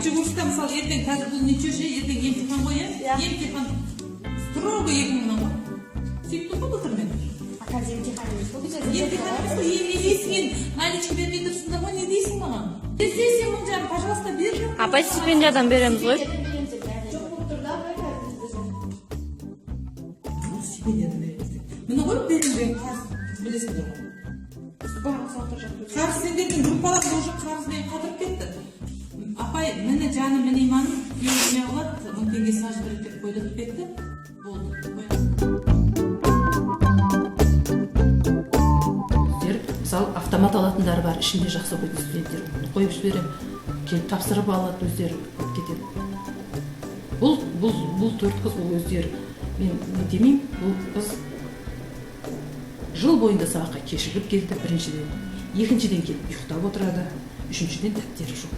Екінші курста, мысалы, ертең, қазір бұл ничего ше, ертең емтихан ғой, иә? Иә. Емтихан строго 2000-нан ғой. Сөйттім ғой былтыр мен. А қазір емтихан емес қой бізде. Емтихан емес қой, не дейсің енді? Наличка бермей тұрсыңдар ғой, не дейсің маған? Берсе, сен 1500, пожалуйста, бер. Апай, стипендиядан береміз ғой. Береміз деп бәрі. Жоқ болып тұр да, апай, қазір бізде. Стипендиядан береміз деп. Міне ғой, берілген қарыз, білесіңдер ғой. Қарыз, сендердің группаларың уже қарызбен қатырып кетті. Апай, міне, жаным, міне, иманым, күйеуі не қылады, 1000 теңге сажып береді деп қойдырып кетті. Болды. Қоямыз. Өздері, мысалы, автомат алатындары бар, ішінде жақсы оқитын студенттер, оны қойып жіберемін, келіп тапсырып алады, өздері алып кетеді. Бұл төрт қыз, ол өздері, мен не демеймін. Бұл қыз жыл бойында сабаққа кешігіп келді біріншіден, екіншіден, келіп ұйықтап отырады, үшіншіден, дәптері жоқ.